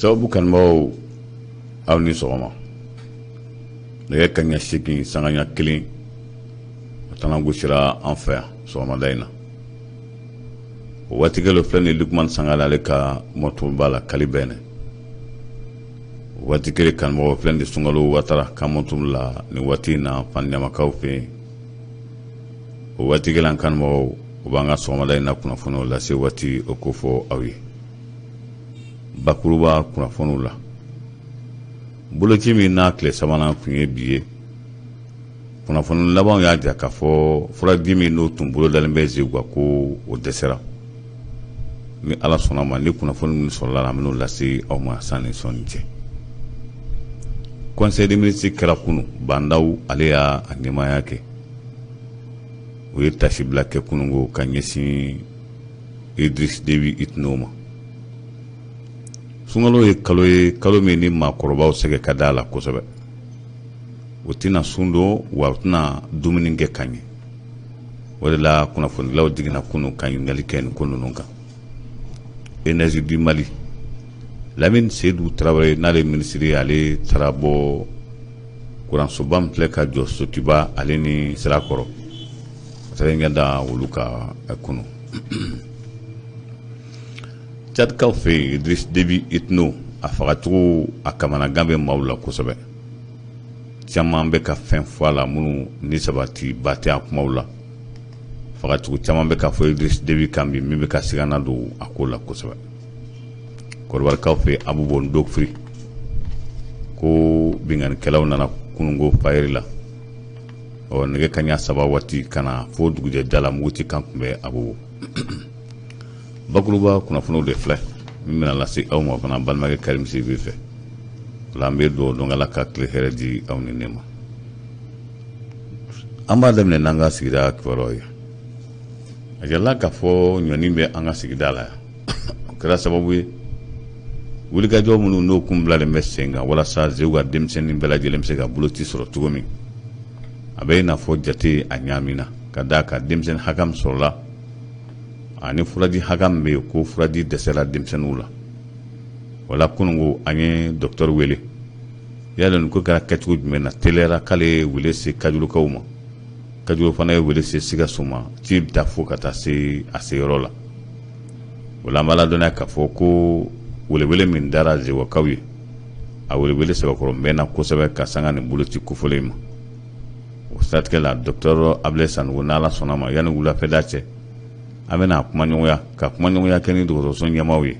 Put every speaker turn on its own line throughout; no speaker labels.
Sababu kanubaaw, aw ni sɔgɔma. Nɛgɛ kanɲɛ 8 sanga ɲɛ 1, o tana gosira an fɛ yan sɔgɔmada in na. O waati kelen filɛ ni Lukman Sangare, ale ka motoba la Kali Bɛnɛ. O waati kelen, kanubagaw filɛ ni Sunkalo Watara ka moto la nin waati in na Fandiyamakaw fɛ yen. O waati kelen, kanubagaw, u b'an ka sɔgɔmada in na kunnafoniw lase waati o ko fɔ aw ye. Bakuruba kunnafoniw la, boloci min n'a tile sabanan tun ye bi ye, kunnafoni labanw y'a jira k'a fɔ furaji min n'o tun bolodalen bɛ Zeguwa, ko o dɛsɛra. Ni Ala sɔnna ma, ni kunnafoni min sɔrɔla, an bɛn'o lase aw ma sanni sɔnni cɛ. Conseil des ministres kɛra kunu, Bah N'Daw ale y'a ɲɛmaaya kɛ. O ye tasibila kɛ kununko ka ɲɛsin Idriss Déby Itno ma. Sunkalo ye kalo ye, kalo min ni maakɔrɔbaw sɛgɛ ka da la kosɛbɛ. O tɛna sun don wa, u tɛna dumuni kɛ ka ɲɛ. O de la kunnafonidilaw jiginna kunu ka ɲininkali kɛ nin ko ninnu kan. Énergie du Mali, Lamine Seydou Traoré, n'ale ye minisiri ye, ale taara bɔ kuransoba min filɛ ka jɔ Sotuba ale ni Sirakɔrɔ, a taara ɲɛ da olu ka kunu. Tchadkaw fɛ yen, Idriss Déby Itno a fagacogo, a kamanagan bɛ maaw la kosɛbɛ. Caman bɛ ka fɛn fɔ a la minnu ni sabati ba tɛ a kumaw la. Fagacogo caman bɛ ka fɔ Idriss Déby kan bi, min bɛ ka sigana don a ko la kosɛbɛ. Kɔdiwarikaw fɛ, Abobo Ndofiri, ko binkannikɛlaw nana kununko fayiri la, ɔ nɛgɛ kanɲɛ 3 waati ka na fo dugujɛ da la, muguti kan tun bɛ Abobo. Bakuruba kunnafoniw de filɛ min bɛna lase aw ma fana balimakɛ Karim Sidibe fɛ. O la an bɛ dugawu dɔn, Ala ka tile hɛrɛ di aw ni ne ma. An b'a daminɛ n'an ka sigida kibaruyaw ye. A jirala k'a fɔ ɲɔni bɛ an ka sigida la yan. O kɛra sababu ye, wulikajɔ minnu n'o kun bilalen bɛ sen kan walasa Zeguwa denmisɛnnin bɛɛ lajɛlen bɛ se ka boloci sɔrɔ cogo min, a bɛ i n'a fɔ jate a ɲaamina, ka d'a kan denmisɛnnin hakɛ min sɔrɔla ani furaji hakɛ min bɛ yen, ko furaji dɛsɛra denmisɛnninw la. O la kununko an ye docteur wele yala nin ko kɛra kɛcogo jumɛn na. Teliyara k'ale ye wele se Kajolokaw ma, Kajolo fana ye wele se Sikaso ma, ci bɛ taa fo ka taa se a seyɔrɔ la. O la an b'a ladɔnniya k'a fɔ ko welewele min dara Zeguwakaw ye, a welewele sɛbɛkɔrɔ mɛnna kosɛbɛ ka sanga nin boloci kofɔlen ma. O siratigɛ la, docteur Ablaye Sanogo, n'Ala sɔnna ma, yanni wulafɛda cɛ, an bɛna kumaɲɔgɔnya ka kumaɲɔgɔnya kɛ ni dɔgɔtɔrɔso ɲɛmaaw ye,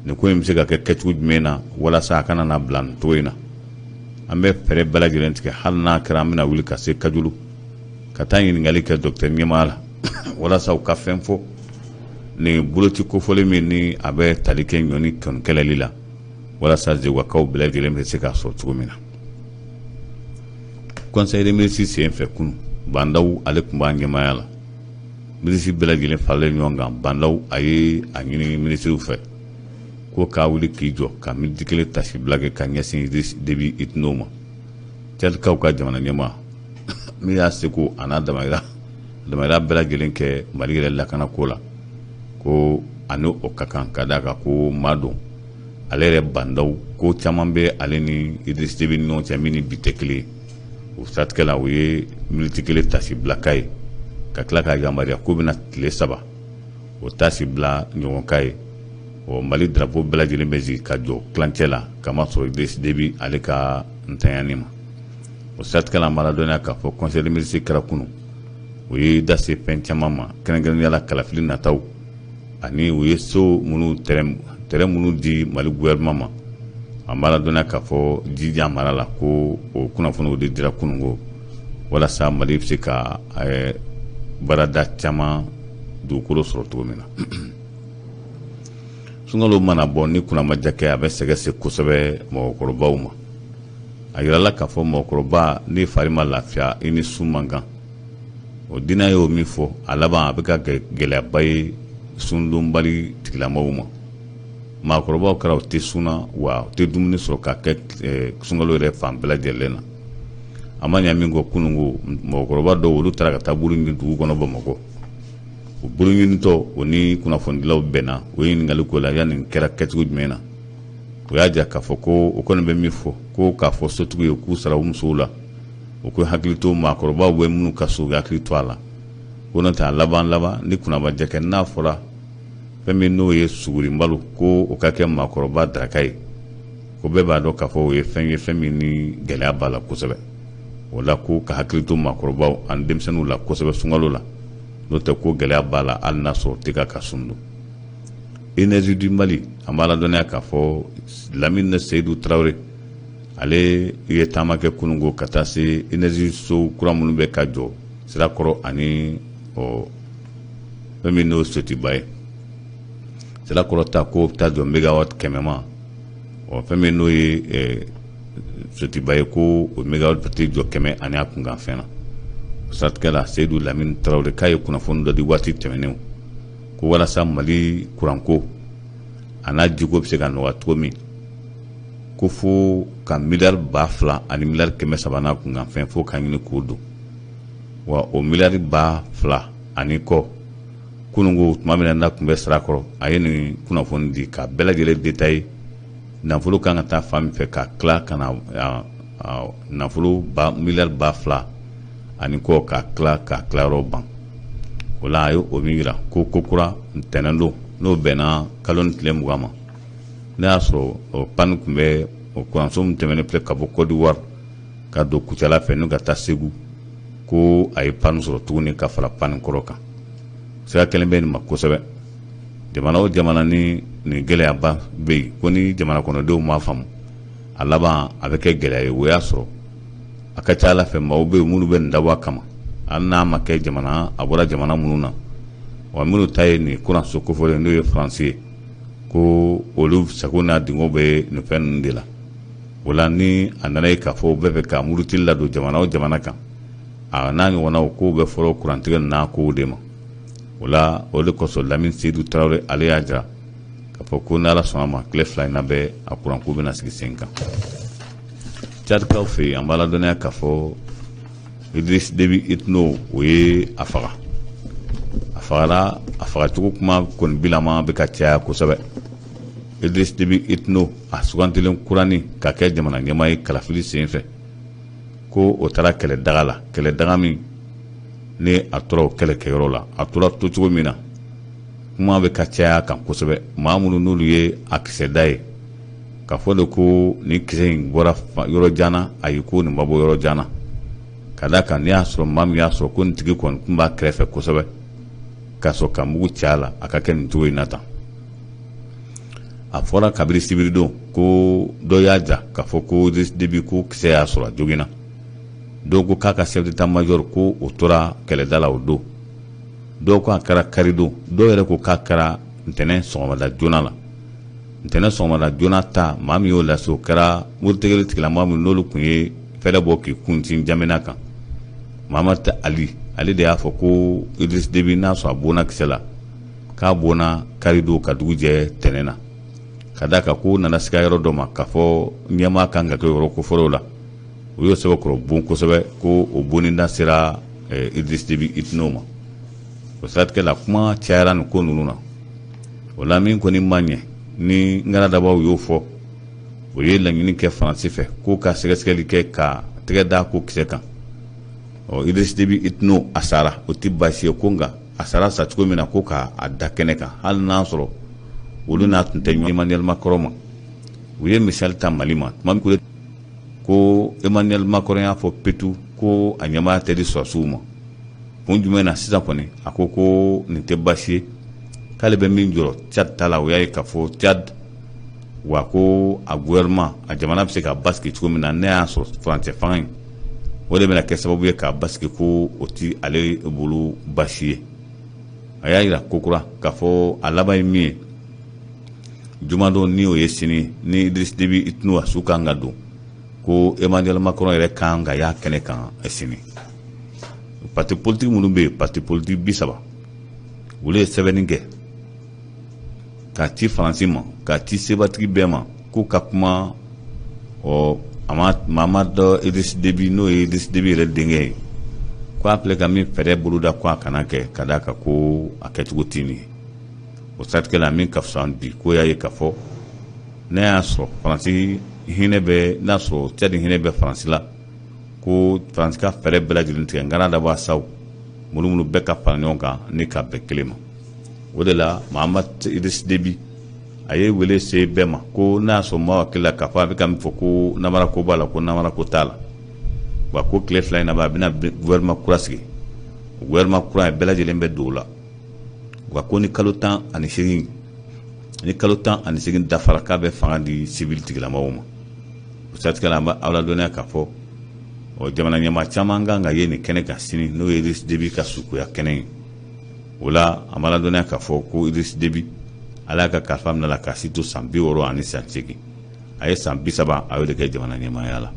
nin ko in bɛ se ka kɛ kɛcogo jumɛn na walasa a kana na bila nin cogo in na. An bɛ fɛɛrɛ bɛɛ lajɛlen tigɛ, hali n'a kɛra an bɛna wuli ka se Kajolo ka taa ɲininkali kɛ docteur ɲɛmaa la walasa u ka fɛn fɔ nin boloci kofɔlen min ni a bɛ tali kɛ ɲɔni kɔni kɛlɛli la, walasa Zeguwakaw bɛɛ lajɛlen bɛ se k'a sɔrɔ cogo min na. Conseil des ministres sen fɛ kunu, Bah N'Daw ale tun b'a ɲɛmaaya la. Minisiri bɛɛ lajɛlen faralen ɲɔgɔn kan, Bah N'Daw a ye a ɲini minisiriw fɛ ko k'a wuli k'i jɔ ka miniti kelen tasibila kɛ ka ɲɛsin Idriss Déby Itno ma, Tchadkaw ka jamana ɲɛmaa min y'a seko a n'a damayira bɛɛ lajɛlen kɛ Mali yɛrɛ lakanako la, ko ani o ka kan, ka d'a kan ko maa don ale yɛrɛ Bah N'Daw, ko caman bɛ ale ni Idriss Déby ni ɲɔgɔn cɛ min ni bi tɛ kelen ye. O siratigɛ la, o ye miniti kelen tasibila k'a ye, ka tila k'a yamaruya k'o bɛna tile 3 o tasibila ɲɔgɔn k'a ye. Ɔ Mali drapeau bɛɛ lajɛlen bɛ jigin ka jɔ tilancɛ la, kamasɔrɔ Idriss Déby ale ka ntanyani ma. O siratigɛ la, an b'a ladɔnniya k'a fɔ conseil des ministres kɛra kunu, o ye da se fɛn caman ma, kɛrɛnkɛrɛnnenya la kalafili nataw, ani u ye so minnu terrain minnu di Mali gouvernement ma. An b'a ladɔnniya k'a fɔ Jija mara la, ko o kunnafoniw de dira kununko walasa Mali bɛ se ka baarada caman dugukolo sɔrɔ cogo min na. Sunkalo mana bɔ ni kunnamaja kɛ, a bɛ sɛgɛ se kosɛbɛ mɔgɔkɔrɔbaw ma. A yirala k'a fɔ mɔgɔkɔrɔba, n'i fari ma lafiya, i ni sun man kan. O diinɛ y'o min fɔ, a laban a bɛ ka gɛlɛyaba ye sundonbali tigilamɔgɔw ma. Maakɔrɔbaw kɛra u tɛ sunna wa, u tɛ dumuni sɔrɔ ka kɛ sunkalo yɛrɛ fan bɛɛ lajɛlen na. A ma ɲɛ min kɔ, kununko mɔgɔkɔrɔba dɔw, olu taara ka taa buru ɲini dugu kɔnɔ Bamakɔ. O buru ɲinitɔ, o ni kunnafonidilaw bɛnna, o ye ɲininkali k'o la yanni kɛra kɛcogo jumɛn na. O y'a jira k'a fɔ ko o kɔni bɛ min fɔ, ko k'a fɔ sotigiw ye k'u sara u musow la, u k'u hakili to maakɔrɔbaw bɛ minnu ka so, u hakili to a la, ko n'o tɛ a laban laban ni kunnabajɛ kɛ, n'a fɔra fɛn min n'o ye sugurinbalo, ko o ka kɛ maakɔrɔba daraka ye, ko bɛɛ b'a dɔn k'a fɔ o ye fɛn ye, fɛn min ni gɛlɛya b'a la kosɛbɛ. O la, ko ka hakili to maakɔrɔbaw ani denmisɛnninw la kosɛbɛ sunkalo la, n'o tɛ ko gɛlɛya b'a la, hali n'a sɔrɔ tɛ ka sun don. Énergie du Mali, an b'a ladɔnniya k'a fɔ Lamine Seyidu Tarawele, ale ye taama kɛ kununko ka taa se énergie so kura minnu bɛ ka jɔ Sirakɔrɔ ani ɔ fɛn min n'o Sotiba ye. Sirakɔrɔ ta, ko bɛ taa jɔ mégawatt 100 ma. Ɔ fɛn min n'o ye Sotiba ye, ko o mégawatt tɛ jɔ 100 ani a kunkanfɛn na. O siratigɛ la, Seyidu Lamine Tarawele k'a ye kunnafoni dɔ di waati tɛmɛnenw, ko walasa Mali kuranko a n'a jiko bɛ se ka nɔgɔya cogo min, ko fo ka miliyari 2000 ani miliyari 300 n'a kunkanfɛn fo ka ɲini k'o don. Wa o miliyari 2000 ani kɔ, kununko tuma min na n'a tun bɛ Sirakɔrɔ, a ye nin kunnafoni di ka bɛɛ lajɛlen détaillé, nafolo kan ka taa fan min fɛ, ka tila ka na nafolo ba miliyari 2000 ani kɔ, ka tila ka tilayɔrɔ ban. O la, a ye o min jira ko ko kura ntɛnɛn don, n'o bɛnna kalo ni tile 20 ma, ne y'a sɔrɔ o panne tun bɛ o kuranso min tɛmɛnen filɛ ka bɔ Côte d'Ivoire ka don Kucala fɛ n'u ka taa Segu, ko a ye panne sɔrɔ tuguni ka fara panne kɔrɔ kan. Sira kelen bɛ nin ma kosɛbɛ. Jamana o jamana ni nin gɛlɛyaba bɛ yen, ko ni jamana kɔnɔdenw m'a faamu, a laban a bɛ kɛ gɛlɛya ye. O y'a sɔrɔ a ka ca ala fɛ, maaw bɛ yen minnu bɛ nin dabɔ a kama, hali n'a ma kɛ jamana a bɔra jamana minnu na. Wa minnu ta ye nin kuranso kofɔlen, n'o ye Faransi ye, ko olu sago n'a dingɔ bɛ nin fɛn ninnu de la. O la, ni a nana ye k'a fɔ u bɛ fɛ ka murutili ladon jamana o jamana kan, a n'a ɲɔgɔnnaw, kow bɛ fɔlɔ kurantigɛ n'a kow de ma. O la, o de kosɔn Lamine Seyidu Tarawele, ale y'a jira k'a fɔ ko n'Ala sɔnna ma, tile 2 in na bɛɛ a kuranko bɛna sigi sen kan. Tchadikaw fɛ yen, an b'a ladɔnniya k'a fɔ Idriss Déby Itno, o ye a faga, a fagara. A fagacogo kuma kɔni bilama bɛ ka caya kosɛbɛ. Idriss Déby Itno, a sugantilen kurani ka kɛ jamana ɲɛmaa ye kalafili sen fɛ, ko o taara kɛlɛ daga la, kɛlɛ daga min ni a tora o kɛlɛkɛyɔrɔ la, a tora to cogo min na, kuma bɛ ka caya kan kosɛbɛ. Maa minnu n'olu ye a kisɛda ye ka fɔ de ko nin kisɛ in bɔra yɔrɔ jan na, ayi, ko nin ma bɔ yɔrɔ jan na, ka d'a kan n'i y'a sɔrɔ maa min y'a sɔrɔ ko nin tigi kɔni tun b'a kɛrɛfɛ kosɛbɛ, ka sɔrɔ ka mugu ci a la, a ka kɛ nin cogo in na tan. A fɔra kabiri sibiridon ko dɔ y'a ja k'a fɔ ko Idriss Déby, ko kisɛ y'a sɔrɔ, a joginna. Dɔw ko k'a ka chef d'état-major, ko o tora kɛlɛda la o don. Dɔw ko a kɛra karidon, dɔw yɛrɛ ko k'a kɛra ntɛnɛn sɔgɔmada joona la. Ntɛnɛn sɔgɔmada joona ta, maa min y'o lase, o kɛra moritigɛli tigilamaa min n'olu tun ye fɛɛrɛ bɔ k'i kun sin N'Djamena kan, Mahamat Ali. Ale de y'a fɔ ko Idriss Déby, n'a sɔrɔ a bonna kisɛ la, k'a bonna karidon ka dugu jɛ tɛnɛn na, ka d'a kan ko nana siga yɔrɔ dɔ ma k'a fɔ ɲɛmaa kan ka kɛ yɔrɔ kofɔlenw la. O y'o sɛbɛkɔrɔ bon kosɛbɛ, ko o bonni da sera Idriss Déby Itno ma. O siratigɛ la, kuma cayara nin ko ninnu na. O la, min kɔni ma ɲɛ ni ŋaradabaw y'o fɔ, o ye laɲini kɛ Faransi fɛ k'o ka sɛgɛsɛgɛli kɛ ka tɛgɛ da ko kisɛ kan. Ɔ Idriss Déby Itno, a sara, o tɛ baasi ye, ko nka a sara sacogo min na, ko k'a da kɛnɛ kan, hali n'a sɔrɔ olu n'a tun tɛ Emmanuel Macron ma. U ye misali ta Mali ma tuma min ko Emmanuel Macron y'a fɔ petu ko a ɲɛmaaya tɛ di sɔrɔsiw ma. Kun jumɛn na sisan kɔni a ko ko nin tɛ baasi ye, k'ale bɛ min jɔrɔ Tchad ta la, o y'a ye k'a fɔ Tchad wa ko a gouvernement, a jamana bɛ se ka basigi cogo min na, ne y'a sɔrɔ furancɛ fanga in, o de bɛna kɛ sababu ye k'a basigi, ko o ti ale bolo baasi ye. A y'a jira kokura k'a fɔ a laban ye min ye, jumadon ni o ye sini, ni Idriss Déby Itno a su kan ka don, ko Emmanuel Macron yɛrɛ kan ka y'a kɛnɛ kan sini. Parti politique minnu bɛ yen, parti politique 30, olu ye sɛbɛnni kɛ k'a ci Faransi ma, k'a ci sebatigi bɛɛ ma, k'u ka kuma ɔ a ma Mahamat Idriss Déby, n'o ye Idriss Déby yɛrɛ denkɛ ye, ko a filɛ ka min fɛɛrɛ boloda, ko a kana kɛ, ka d'a kan ko a kɛcogo tɛ nin ye. O siratigɛ la, min ka fisa bi, ko y'a ye k'a fɔ N'a y'a sɔrɔ Faransi hinɛ bɛ, n'a sɔrɔ Tchad hinɛ bɛ Faransi la, ko Faransi ka fɛɛrɛ bɛɛ lajɛlen tigɛ n kana dabɔ a saw minnu bɛɛ ka fara ɲɔgɔn kan ni ka bɛn kelen ma. O de la Mahamat Idriss Déby a ye wele se bɛɛ ma ko n'a y'a sɔrɔ maa hakili la k'a fɔ a bɛ ka min fɔ ko namara ko b'a la, ko namara ko t'a la. Wa ko tile 2 in na, a bɛna gouvernement kura sigi. O gouvernement kura in, bɛɛ lajɛlen bɛ don o la. Wa ko ni kalo 18, ni kalo 18 dafara, k'a bɛ fanga di civil tigilamɔgɔw ma. O siratigɛ la, an bɛ aw ladɔnniya k'a fɔ ɔ jamana ɲɛmaa caman kan ka ye nin kɛnɛ kan sini, n'o ye Idriss Déby ka sukoya kɛnɛ ye. O la, an b'a ladɔnniya k'a fɔ ko Idriss Déby, Ala y'a ka kalifa minɛ la k'a si to san 60 ani san 8. A ye san 30, a y'o de kɛ jamana ɲɛmaaya la.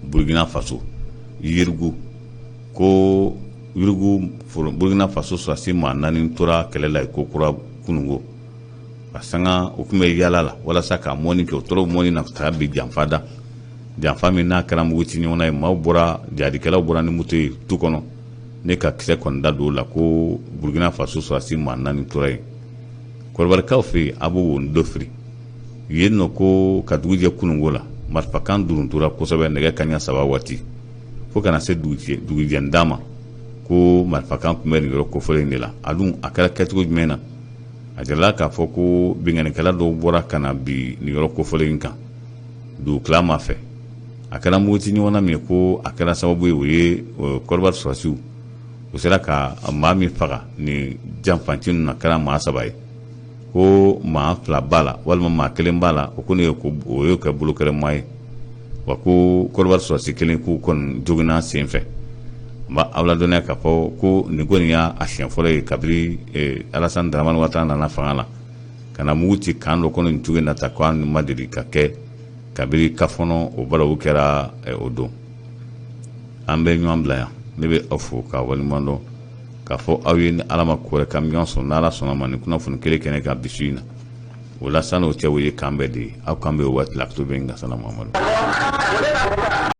Burukina Faso, Yirgu, ko Yirgu, Burukina Faso sɔrɔdasi maa 4 tora kɛlɛ la ko kura kununko ka sanga. U tun bɛ yaala la walasa ka mɔni kɛ. U tora mɔni na ka taga bi janfa da, janfa min n'a kɛra mugu ci ɲɔgɔn na ye. Maaw bɔra, jadikɛlaw bɔra ni moto ye tu kɔnɔ ne ka kisɛ kɔni da don o la, ko Burukina Faso sɔrɔdasi maa 4 tora yen. Kɔrɔbarikaw fɛ yen, Abobo Ndofiri yen nɔ, ko ka dugu jɛ kununko la, marifakan duruntura kosɛbɛ nɛgɛ kaɲa 3 waati fo kana se dugujɛnda ma, ko marifakan tun bɛ nin yɔrɔ kofɔlen de la. A dun a kɛra kɛcogo jumɛn na? A jirala k'a fɔ ko binkannikɛla dɔw bɔra ka na bi nin yɔrɔ kofɔlen kan dugutilama fɛ. A kɛra muguci ɲɔgɔn na min ye, ko a kɛra sababu ye, o ye Kɔdiwari sɔrɔdasiw, u sera ka maa min faga nin janfanci ninnu na, kɛra maa 3 ye. Ko maa 2 b'a la walima maa 1 b'a la, o kɔni ye o y'o kɛ bolokɛrɛmaa ye. Wa ko Kɔdiwari sɔrɔdasi kelen k'u kɔni joginna sen fɛ. N b'a aw ladɔnniya k'a fɔ ko nin kɔni y'a siɲɛ fɔlɔ ye kabini Alassane Dramane Ouattara nana fanga la ka na mugu ci kan dɔ kɔnɔ nin cogo in na ta, ko an ma deli ka kɛ kabini Kafɔnɔ o balawu kɛra o don. An bɛ ɲɔgɔn bila yan. Ne bɛ aw fo k'a waleɲuman dɔn k'a fɔ aw ye ni Ala ma ko wɛrɛ k'an bɛ ɲɔgɔn sɔrɔ, n'Ala sɔnna ma, nin kunnafoni kelen kɛnɛ kan bi su in na. O la, san'o cɛ, o ye kan bɛɛ de ye. Aw kan bɛ o waati la, a bɛ n ka sana Mamadu.